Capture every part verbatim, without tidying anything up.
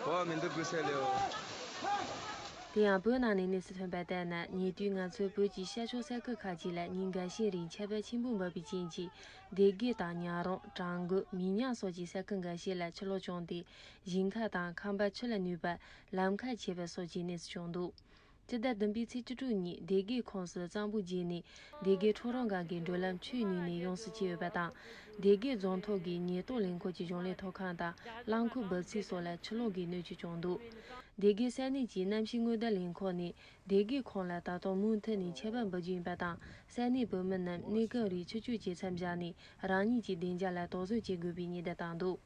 བ་མི་འདུག་གུ་སེ་ལེའོ། དེ་ཡང་བོད་ནང་ནས་གནས་ཚུལ་ཐོན་པ་ལྟར་ན། ཉེ་དུས་ང་ཚོའི་བོད་ཀྱི་ཤར་ཕྱོགས་ས་ཁུལ་ཁག་ཅིག་ལ་ཉིན་འགའ་ཤས་རིང་ཆར་པ་ཆེན་པོ་འབབ་པའི་རྐྱེན་གྱིས། སྡེ་དགེ་དང་ཉག་རོང་། བྲག་འགོ། མི་ཉག་སོགས་ཀྱི་ས་ཁུལ་འགའ་ཤས་ལ་ཆུ་ལོག་བྱུང་སྟེ། ཞིང་ཁ་དང་ཁང་པ་ཆུ་ལ་བསྣུབས་པ། ལམ་ཁ་ཆད་པ་སོགས་ཀྱི་གནས་ཚུལ་བྱུང་འདུག་སྤྱི་ཟླ་བདུན་པའི་ཚེས་བཅུ་དྲུག་ཉིན་སྡེ་དགེ་ཁོངས་སུ་གཙང་པོ་བརྒྱུད་ནས་སྡེ་དགེ་ཁྲོམ་རོང་སྒང་གི་འགྲུལ་ལམ་ཆུས་བསྣུབས་ནས་ཡོངས་སུ་ཆད་ཡོད་པ་དང་། སྡེ་དགེ་རྫོང་ཐོག་གི་ཉེན་རྟོག་ལས་འཁོར་གྱི་གཞུང་ལས་ཐོག་ཁང་དང་རླངས་འཁོར་འབབ་ཚིགས་སོགས་ལ་ཆུ་ལོག་གི་གནོད་སྐྱོན་བྱུང་འདུག་སྡེ་དགེ་ས་གནས་ཀྱི་གནམ་གཤིས་སྔོན་བརྡ་ལས་ཁང་ནས། སྡེ་དགེ་ཁོངས་ལ་ད་དུང་མུ་མཐུད་ནས་ཆར་པ་འབབ་རྒྱུ་ཡིན་པ་དང་། ས་གནས་བོད་མི་རྣམས་གནས་སྐབས་རིང་ཆུ་སྐྱོར་བྱེད་མཚམས་བཞག་ནས། རང་ཉིད་ཀྱི་བདེ་འཇགས་ལ་དོགས་ཟོན་བྱེད་དགོས་པའི་ཉེན་བརྡ་བཏང་འདུག་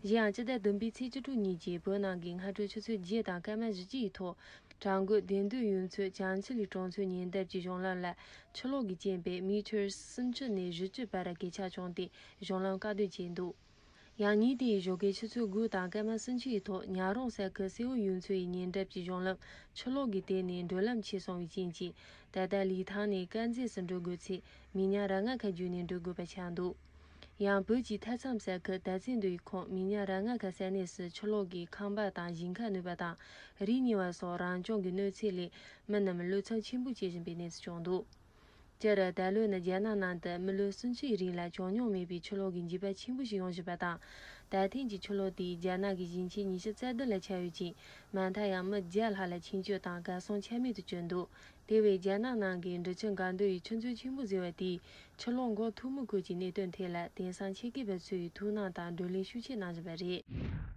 གཞན་ཡང་། སྤྱི་ཟླ་བདུན་པའི་ཚེས་བཅུ་དྲུག་ཉིན་གྱི་བོད་ནང་གི་སྔ་དྲོ་ཆུ་ཚོད་བརྒྱད་དང་སྐར་མ་བཞི་བཅུ་ཡི་ཐོག་བྲག་འགོ་བདེ་འདོད་ཡུལ་ཚོའི་བྱང་ཆུ་ལི་གྲོང་ཚོའི་ཉེ་འདབས་ཀྱི་གཞུང་ལམ་ལ་ཆུ་ལོག་གི་རྐྱེན་པས་མི་ཊར་སུམ་ཅུ་ནས་བཞི་བཅུ་བར་གས་ཆག་བྱུང་སྟེ། གཞུང་ལམ་བཀག་སྡོད་བྱས་འདུག་ཡང་ཉིན་དེའི་ཞོགས་ཀའི་ཆུ་ཚོད་དགུ་དང་སྐར་མ་སུམ་ཅུ་ཡི་ཐོག་ཉག་རོང་ས་ཁུལ་སེའུ་ཡུལ་ཚོའི་ཉེ་འདབས་ཀྱི་གཞུང་ལམ་ཆུ་ལོག་གིས་དེད་ནས་འགྲུལ་ལམ་ཆད་སོང་བའི་རྐྱེན་གྱིས། ད་ལྟ་ལི་ཐང་ནས་དཀར་མཛེས་སུ་འགྲོ་དགོས་ཚེ། མི་ཉག་ར་ང་ཁ་བརྒྱུད་ནས་འགྲོ་དགོས་པ་ཆགས་འདུག་ཡང་། བོད་ཀྱི་མཐའ་མཚམས་ས་ཁུལ་དར་རྩེ་མདོ་ཡི་ཁོངས་མི་ཉག་ར་ང་ཁ་ས་གནས་སུ་ཆུ་ལོག་གིས་ཁང་པ་དང་ཞིང་ཁ་བསྣུབས་པ་དང་། རི་ཉིལ་བ་སོགས་རང་བྱུང་གི་གནོད་འཚེ་ལས་མི་རྣམས་བློ་འཚབ་ཆེན་པོ་བྱེད་བཞིན་པའི་གནས་སུ་བྱུང་འདུག་སྤྱིར། ད་ལོ་ནི་རྒྱ་ནག་ནང་དུ་མི་ལོ་སུམ་ཅུའི་རིང་ལ་བྱུང་མྱོང་མེད་པའི་ཆུ་ལོག་གི་འགྱུར་བ་ཆེན་པོ་ཞིག་ཡོང་བཞིན་པ་དང་། ད་ཐེངས་ཀྱི་ཆུ་ལོག་དེས་རྒྱ་ནག་གི་ཞིང་ཆེན་ཉི་ཤུ་རྩ་བདུན་ལ་ཆགས་ཡོད་ཅིང་། མ་མཐའ་ཡང་མི་བརྒྱ་ལྷག་ལ་འཆིང་སྐྱོན་དང་གར་སོང་ཆ་མེད་དུ་གྱུར་འདུག་དེ་བས། རྒྱ་ནག་ནང་གི་འབྲི་ཆུ་འགག་སྡོད་ཡི་ཆུ་མཛོད་ཆེན་པོ་ཟེར་བ་དེས་ཆུ་ལོག་འགོག་ཐུབ་མིན་སྐོར་གྱི་གནད་དོན་ཐད་ལ་དེང་སང་ཆེད་མཁས་པ་ཚོས་ཐུགས་སྣང་དང་བགྲོ་གླེང་ཤུགས་ཆེ་གནང་བཞིན་པ་རེད།